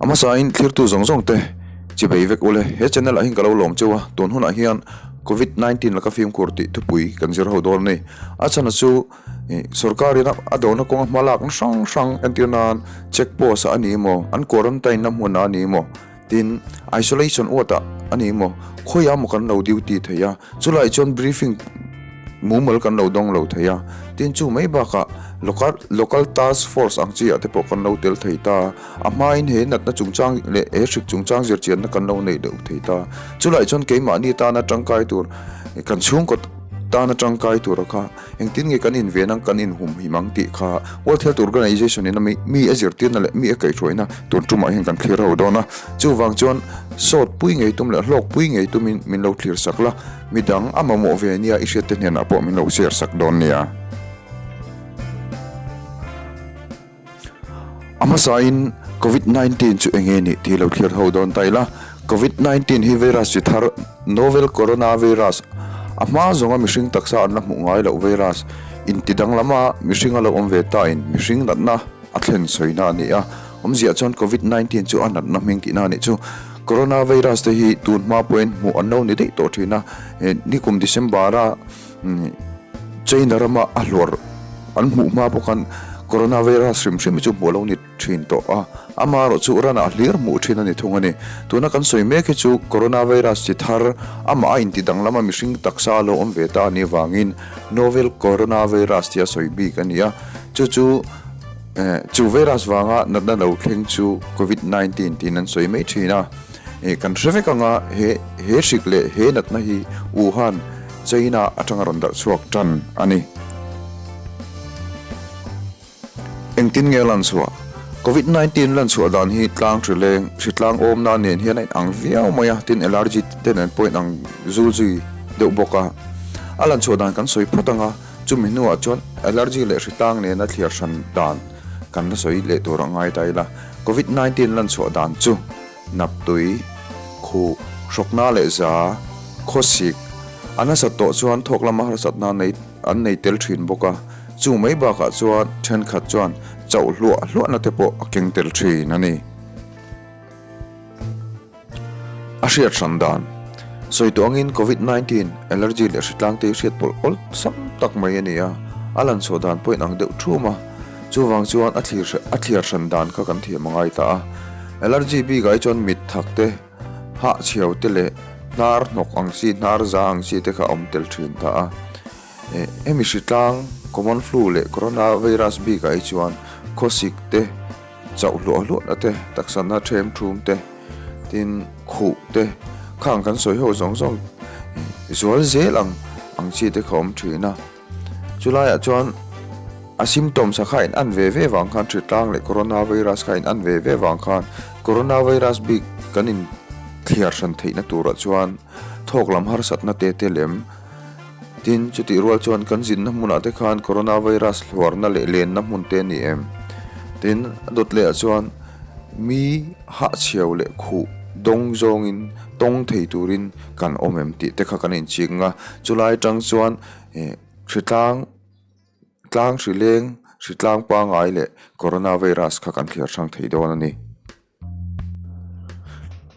A hmasain thlirtu zawng zawng te chi bei vek ule. He channel ah hian ka lo lawm cheu a, tun hunah hian Covid 19 laka fimkhur tih thupui kan zir ho dawn a ni. A chhan chu sorkar in a dona kawnga hma lakna hrang hrang entir nan check post ah a ni emaw, an quarantine na hmun ah a ni emaw, tin isolation ward ah a ni emaw, khawiah emaw kan lo duty thei a, chulaiah chuan briefing mumal kan lo dawng lo thei a, tin chu mai bakah local local task force ang chi ah te pawh kan lo tel thei ta, a hmain he natna chungchang leh he hrik chungchang zirchianna kan lo neih deuh thei ta, chulaiah chuan keimahni tana tangkai tur kan chhungkaw tana tangkai tura kha Engtin nge kan inven ang, kan inhumhim ang tih kha World Health Organization in a mi a zirtirna leh mi a kaihhruaina tun tumah hian kan thlir ho dawn a. Chuvang chuan sawt pui ngei tum leh hlawk pui ngei tumin min lo thlir sak la, midang a mamawh ve nia i hriatte hnenah pawh min lo share sak dawn nia. A hmasain Covid 19 chu enge nih tih lo thlir ho dawn ta ila. Covid 19 hi virus chi thar novel coronavirus a hma zawnga mihring taksa an la hmuh ngai loh virus inti danglama mihring a lo awm ve ta in mihring natna a thlen sawina a ni a. Awmziah chuan Covid 19 chu a natna hming tihna a nih chu. Coronavirus te hi tun hma pawhin hmuh an lo ni daih tawh thin a. Nikum December a China rama a hluar an hmuh hma pawh khan coronavirus hrim hrim hi chu hmuh a lo ni thin tawh a, amaherawh chu ranah hlir hmuh thin a ni thung a ni. Tuna kan sawi mek hi chu coronavirus chi thar amah a inti danglam a mihring taksa a lo awm ve ta a nih avangin novel coronavirus tia sawi bik a ni a, chu chu chu virus vanga natna lo thleng chu covid 19 tiin an sawi mai thin a. Kan hre vek anga he he hrik leh he natna hi Wuhan, China atanga rawn darh chhuak tan a ni. Engtin nge lan chhuah? Covid 19 lan chhuah dan hi tlang hri leng, hri tlang awmna nen hian a inang viau mai a, tin allergy te nen pawh a inang zul zui deuh bawk a. A lan chhuah dan kan sawi phawt anga, chumi hnuah chuan allergy leh hri tlang nena thliar hran dan kan la sawi leh tur a ngai ta ila. Covid 19 lan chhuah dan chu. Naptui, khuh, hrawkna leh za, khawsik, a nasat tawh chuan thawk lama harsatna nei an nei tel thin bawk a, chu mai bakah chuan thenkhat chuan chauh hluah hluahna te pawh a keng tel thin a ni. A hriat hran dan, Sawi tawh angin Covid 19, allergy leh hritlang te hi hriat pawlh awlh sam tak mai a ni a, a lan chhuah dan pawh inang deuh thum a, chuvang chuan a thlir a thliar hran dan kha kan thiam a ngai ta a. Allergy bikah hi chuan mit thak te, hah chhiau te leh hnar hnawk ang chi, hnar za ang chi te kha a awm tel thin ta a. Hemi hritlang, common flu leh coronavirus bikah hi chuan khawsik te, chauh hluah hluahna te, taksa na them thum te, tin khuh te, khang kan sawi ho zawng zawng zual zel ang ang chi te kha a awm thin a. Chulaiah chuan a symptoms a kha in an ve ve vang khan hritlang leh coronavirus kha in an ve ve vang khan coronavirus bik kan in thliar hran theihna turah chuan thawk lam harsatna te te lem tin chutih rual chuan kan zinna hmunah te khan coronavirus hluarna leh lenna hmun te a ni em tin a dawt leh ah chuan mi hahchhiau leh khuh dawng zawngin tawng thei turin kan awm em tih te kha kan inching a chulai atang chuan hritlang tlang hri leng hritlang pangai leh coronavirus kha kan thliar hrang thei dawn a ni.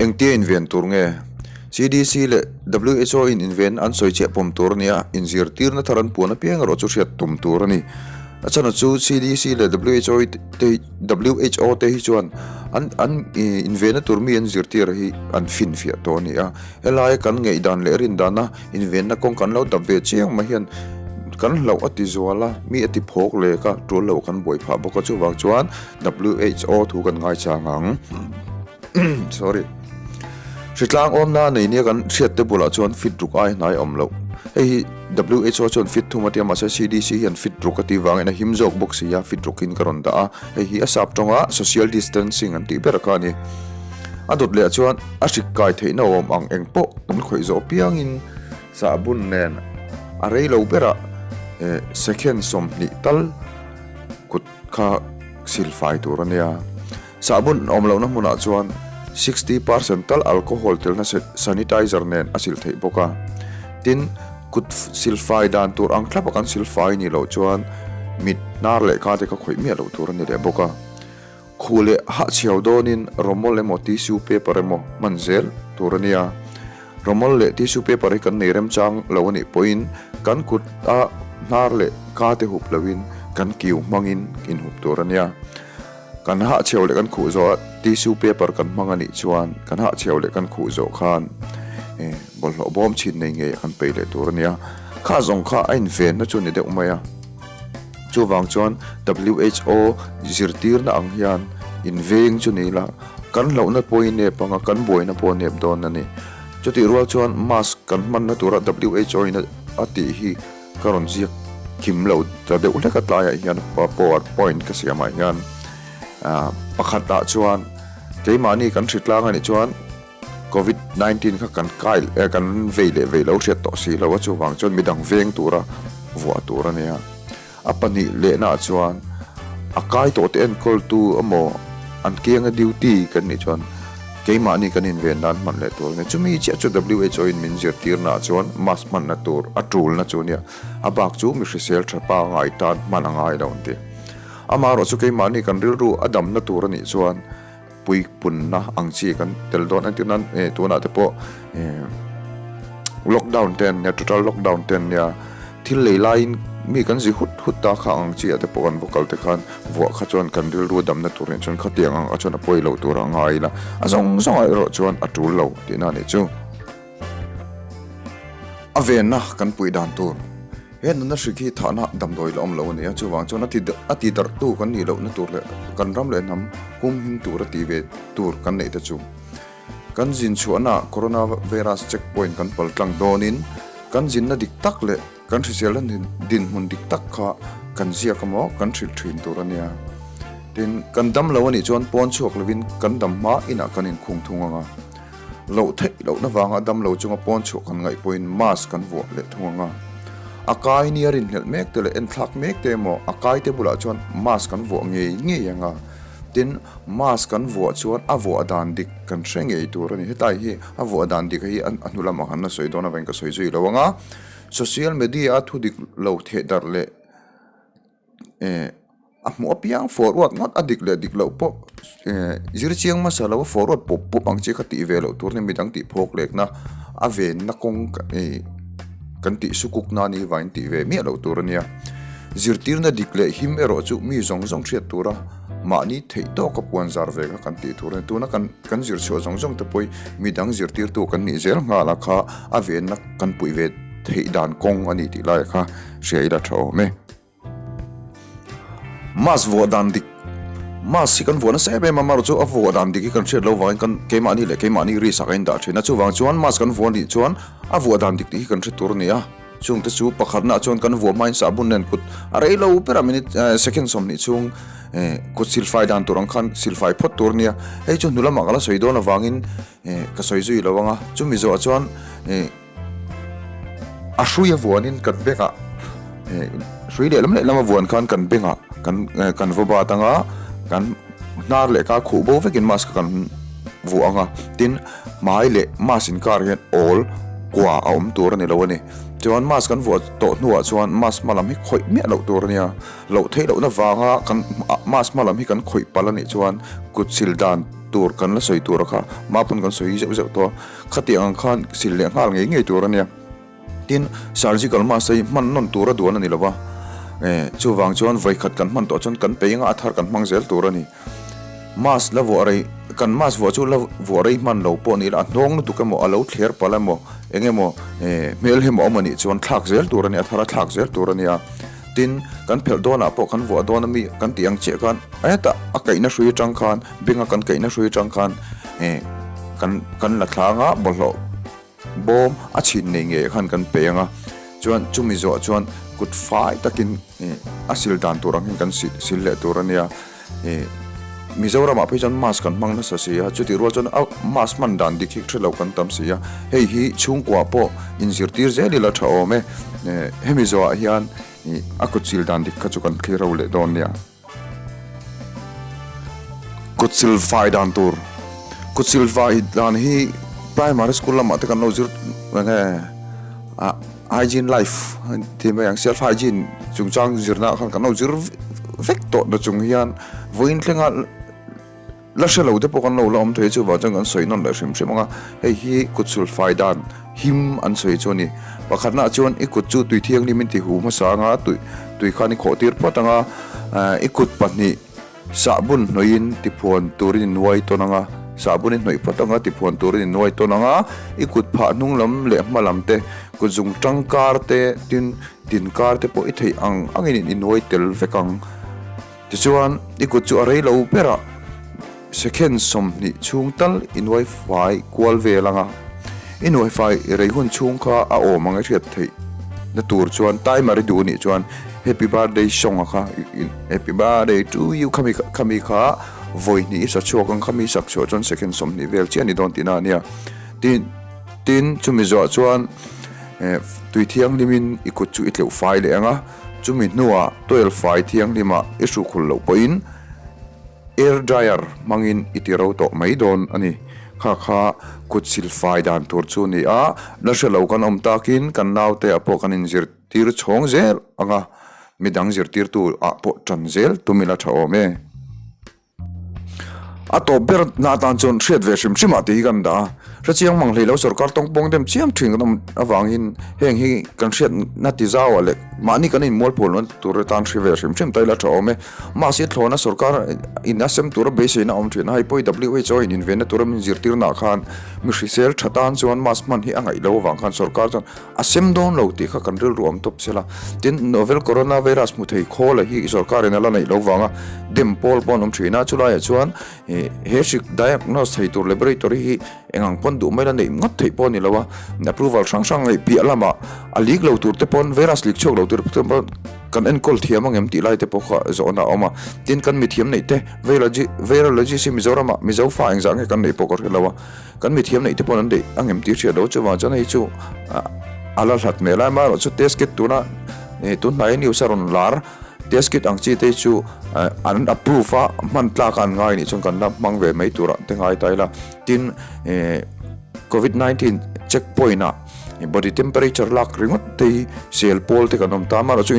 Engtia inven tur nge? CDC leh WHO in inven an sawi chiah pawm tur a ni a, inzirtirna thar an puan apiang erawh chu hriat tum tur a ni. A chhan chu CDC leh WHO te WHO te hi chuan an an invenna tur mi an zirtir hi an finfiah tawh a ni a. Helai kan ngaihdan leh rindana invenna kawng kan lo dap ve chiang mai hian kan hlauh a ti zual a, mi a ti phawk lek a, tul loh kan buai phah bawk a, chuvang chuan WHO thu kan ngaichang ang. Sorry. Hritlang awmna nei nia kan hriat te bulah chuan fit ruk ai hnai awm loh. Hei hi WHO chuan fit thum a tia mahse CDC hian fit ruk a tih vangin a him zawk bawk si a, fit rukin ka rawn dah a. Hei hi a sap tawnga social distancing an tih ber kha a ni. A dawt leh chuan a hrik kai theihna awm ang eng pawh kan khawih zawh piangin sahbun nen a rei lo berah second 20 tal kut kha silfai tur a nia. Sahbun awm lohna hmunah chuan 60% tal alcohol telna sanitizer nen a sil theih bawk a. Tin, kut silfai dan tur ang thlapa kan silfai nih loh chuan mit hnar leh kha te kha khawih miah loh tur a ni leh bawk a. Khuh leh hahchhiau dawnin rawmawl emaw tissue paper emaw hman zel tur a nia. Rawmawl leh tissue paper hi kan nei remchang lo a nih pawhin kan kut a hnar leh ka te hup loin kan kiu hmangin inhup tur a nia. Kan hahchhiau leh kan khuh zawh a tissue paper kan hmang a nih chuan kan hahchhiau leh kan khuh zawh khan bawlhhlawh bawm chhin nei ngei a kan peih leh tur a nia. Kha zawng kha a invenna chu a ni deuh mai a. Chuvang chuan WHO zirtirna ang hian inveng chu ni ila, kan hlauhna pawh hi nep anga kan buaina pawh a nep dawn a ni. Chutih rual chuan mask kan hmanna tura WHO in a tih hi ka rawn ziak kim lo ta deuh hlek a tlaiah hian power point ka siamah hian pakhatah chuan keimahni kan hritlang a nih chuan Covid 19 kha kan kai eh kan vei leh vei lo hriat tawh si lo a, chuvang chuan midang veng tura vuah tur a nia. A pahnih lehnaah chuan a kai tawh te enkawltu emaw an kianga duty kan nih chuan keimahni kan inven nan hman leh tur a nia. Chumi chiah chu WHO in min zirtirnaah chuan mask hmanna tur a tulna chu a nia. A bak chu mi hrisel tha pangai tan hman a ngai lo an ti. Amaherawhchu chu keimahni kan rilru a damna tur a nih chuan puipunna ang chi kan tel dawn entir nan eh tunah te pawh eh lockdown te an nia total lockdown te an nia thil lei laiin mi kan zi hut hut ta kha ang chi ah te pawh kan va kal te khan vuah kha chuan kan rilru damna tur nen chuan khatiang ang ah chuan a pawi lo tur a ngai ila a zawng zawng ah erawh chuan a tul lo tihna a nih chu. A venna kan puih dan tur. He nunna hrik hi thahna damdawi la awm lo a ni a, chuvang chuan a ti a ti darhtu kan nih lohna tur leh kan ram leh hnam hum him tur a ti ve tur kan neih te chu. Kan zin chhuahnaah Corona virus check point kan pal tlang dawnin kan zinna dik tak leh kan hriselna dinhmun dik tak kha kan ziak emaw kan hrilh thin tur a nia. Tin, kan dam lo a nih chuan pawn chhuak lovin kan dam hma inah kan inkhung thung ang a. Loh theih lohna vanga damlo chunga pawn chhuah kan ngaih pawhin mask kan vuah leh thung ang a. A kai nia rinhlelh mek te leh enthlak mek te emaw a kai te bulah chuan mask kan vuah ngei ngei ang a. Tin, mask kan vuah chuan a vuah dan dik kan hre ngei tur a ni. Hetlai hi a vuah dan dik hi a hnu lamah han la sawi dawn avangin ka sawi zui lo ang a. Social media a thu dik lo theh darh leh Eh a hmuh apiang forward ngawt a dik leh dik loh pawh eh zir chiang hmasa lo a forward pawp pawp ang chi kha tih ve loh tur a ni midang tih phawk lekna a venna kawng eh kan tih sukuk na ni vangin tih ve miah loh tur a nia. Zirtirna dik leh him erawh chu mi zawng zawng hriat tura mahni theih tawka puan zar ve kha kan tih tur a ni. Tuna kan kan zir chhuah zawng zawng te pawh hi midang zirtirtu kan nih zel nghal a kha a venna kan puih ve theih dan kawng a ni tih lai kha hria ila tha awm e. Mask vuah dan dik Mask hi kan vuah nasa em em a, amaherawhchu a vuah dan dik hi kan hriat loh vangin kan keimahni leh keimahni risk ah kan indah thin a, chuvang chuan mask kan vuah nih chuan a vuah dan dik tih hi kan hre tur a ni a, chungte chu pakhatnaah chuan kan vuah hmain sahbun nen kut a rei lo ber a minute eh second 20 chhung eh kut silfai dan tur ang khan silfai phawt tur a nia, hei chu hnu lamah ka la sawi dawn avangin eh ka sawi zui lo ang a, chumi zawhah chuan eh. A hrui a vuanin kan bengah eh hrui lehlam lehlam a vuan khan kan bengah kan eh kan vaw bat anga kan hnar leh kha khuh bo vekin mask kha kan vuah ang a, tin hmai leh mask inkar hian awl kua a awm tur a ni lo a ni. Chuan mask kan vuah tawh hnuah chuan mask hma lam hi khawih miah loh tur a nia, loh theih lohna vanga kan mask hma lam hi kan khawih palh a nih chuan kut sil dan tur kan la sawi tur a kha mah pawn kan sawi zeuh zeuh tawh a. Khatiang ang khan sil leh nghal ngei ngei tur a nia. Tin, surgical mask hi hman nawn tur a duan a ni lo va. Eh, chuvang chuan vawikhat kan hman tawh chuan kan pei anga a thar kan hmang zel tur a ni. Mask la vuah rei, kan mask vuah chu la vuah rei hman lo pawh ni ila a hnawng lutuk emaw, a lo thler palh emaw, eng emaw eh hmel hemaw awm a nih chuan thlak zel tur a ni, a thar a thlak zel tur a nia. Tin, kan phelh dawnah pawh kan vuah dawn a mi kan tih ang chiah khan hetah a kaihna hrui atang khan benga kan kaihna hrui atang khan eh kan kan la thlang a bawlhhlawh bawm a chhin nei ngei khan kan pe ang a chuan chumi zawh chuan kut fai takin eh a sil dan tur ang hian kan sil sil leh tur a nia. Ih Mizoramah phei chuan mask kan hmang nasa si a, chutih rual chuan a mask hman dan dik hi hre lo kan tam si a, hei hi chhungkua pawh inzirtir zel ila tha awm e, hemi zawhah hian ih a kut sil dan dik kha chu kan thlir ho leh dawn nia. Kut sil fai dan tur, kut sil fai dan hi primary school lamah te kan lo zir eng nge ah. Hygiene life tih mai ang, self hygiene chungchang zirna ah khan kan lo zir vek tawh na chung hian vawiin thlenga. La hre lo te pawh kan lo la awm thei a, chuvang chuan kan sawi nawn leh hrim hrim ang a, hei hi kut sul fai dan him an sawi chu a ni. Pakhatnaah chuan i kut chu tui thianghlim in ti hu hmasa ang a, tui tui khan i khawh tir phawt ang a, i kut pahnih sahbun hnawih in tiphuan turin i nuai tawn ang a, sahbun i hnawih phawt ang a, tiphuan turin i nuai tawn ang a, i kut phah hnung lam leh hma lam te, kut zung tangkar te, tin tin kar te pawh i theih ang angin i nuai tel vek ang. Tichuan, i kut chu a rei lo berah second 20 chhung tal i nuai fai kual vel ang a, i nuai fai rei hun chhung kha a awm ang i hriat theih na tur chuan timer i duh anih chuan happy birthday song a kha happy birthday to you khami khami kha vawi hnih i sa chhuak ang khami sak chhuah chuan second 20 vel chiah a ni dawn tihna a nia. Tin, tin chumi zawh chuan tui thianghlimin i kut chu i tleuh fai leh ang a. Chumi hnuah toil fai thianghlimah i hrukhul loh pawhin air dryer hmangin i ti ro tawh mai dawn a ni. Kha kha kut sil fai dan tur chu a ni a, la hre lo kan awm takin kan naute ah pawh kan inzirtir chhawng zel ang a, midang zirtirtu ah pawh tan zel tum ila tha awm e. A tawp ber na atan chuan hriat ve hrim hrim ah tih hi kan dah a, hrechiang mang hlei lo sorkar tawng pawng dem chiam thin kan awm avangin heng hi kan hriatna ti zau ah leh mahni kan inmualphawl na tur atan hre ve hrim hrim ta ila tha awm e. Mahse thlawna sorkar in a sem tura beiseina awm thin a, hei pawh hi WHO in invenna tura min zirtirna ah khan mi hrisel tha tan chuan mask hman hi a ngaih lo avang khan sorkar chuan A sem dawn lo tih kha kan rilru awm tawp sela. Tin, novel coronavirus hmu thei khawla hi sorkarin a la neih lo vanga dem pawl pawh an awm thin a, chulaiah chuan he hrik diagnose thei tur laboratory hi eng ang pawn duh mai la neih ngawt theih pawh a ni lo a, approval hrang hrang ngaih piah lamah a leak lo tur te pawn virus leak chhuak lo tur te pawn kan enkawl thiam ang em tih lai te pawh kha zawhna a awm a. Tin, kan mithiam neih te virologist hi Mizoramah Mizo fa engzah nge kan neih pawh ka hre lo a. Kan mithiam neih te pawh an deih ang em tih hriat lo chuvang chuan hei chu a la hlat hmel a, amaherawh chu test kit tuna tun hnai news a rawn lar test kit ang chi te chu an approve a hman tlak a an ngai nih chuan kan la hmang ve mai tur ah te ngai ta ila tin covid 19 check point ah body temperature lak ringawt te hi sel pawl te kan awm ta amaherawh chu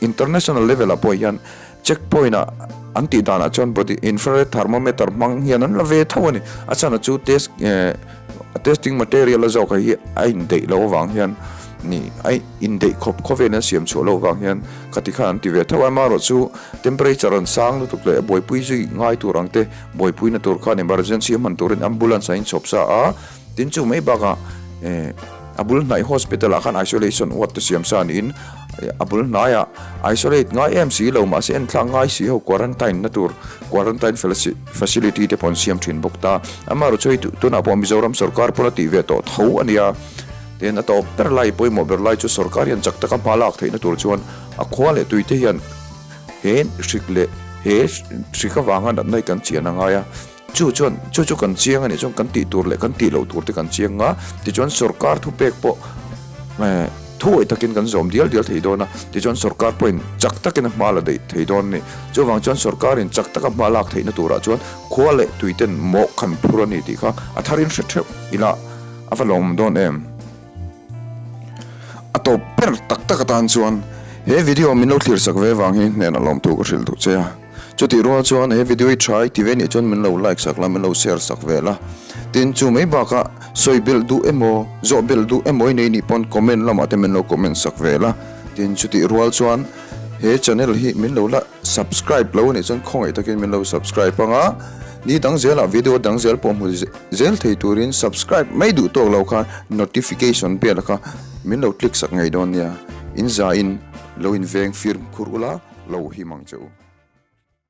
international level ah pawh hian Check point ah an tih danah chuan body infrared thermometer hmang hian an la ve tho a ni. A chhan a chu test eh testing material a zawk hi a indeih loh avang hian ni a indeih khawp khawvelin a siam chhuah loh avang hian khati khan an ti ve tho a. Amaherawh chu temperature an sang lutuk leh buaipui zui ngai tur ang te buaipuina tur khan emergency a hman turin ambulance a inchhawp sa a. Tin chu mai bakah eh a bul hnaih hospital ah khan isolation ward te siam sa niin a bul hnaiah isolate ngai em si lo mahse enthlak ngai si ho quarantine na tur quarantine facility te pawh an siam thin bawk ta. Amaherawh chu hei tunah pawh Mizoram sorkar pawn a tih ve tawh tho a nia. Tin a tawp ber lai pawimawh ber lai chu sorkar hian chak taka hma lak theihna tur chuan a khua leh tui te hian he hrik leh he hrik avanga natna hi kan chian a ngai a. Chu chuan, chu chu kan chiang a nih chuan kan tih tur leh kan tih loh tur te kan chiang a, tichuan sorkar thupek pawh eh thuawih takin kan zawm dial dial thei dawn a, tichuan sorkar pawhin chak takin a hma la daih thei dawn a ni. Chuvang chuan sorkarin chak taka hma lak theihna turah chuan khua leh tuiten mawh khan phur a ni tih kha a tharin hre theuh ila a va lawmawm dawn em? A tawp ber tak tak atan chuan he video min lo thlir sak ve vang hi hnenah lawmthu ka hrilh duh che a. Chutih rual chuan he video hi tha i ti ve nih chuan min lo like sak la, min lo share sak ve la. Tin, chu mai bakah sawi belh duh emaw, zawh belh duh emaw i nei nih pawn comment lamah te min lo comment sak ve la. Tin, chutih rual chuan he channel hi min lo la subscribe lo anih chuan khawngaih takin min lo subscribe ang a, ni dang zelah video dang zel pawh hmu zel thei turin subscribe mai duh tawk lo khan notification bell kha min lo click sak ngei dawn nia. In za in lo inveng firm khur ula, lo him ang che u.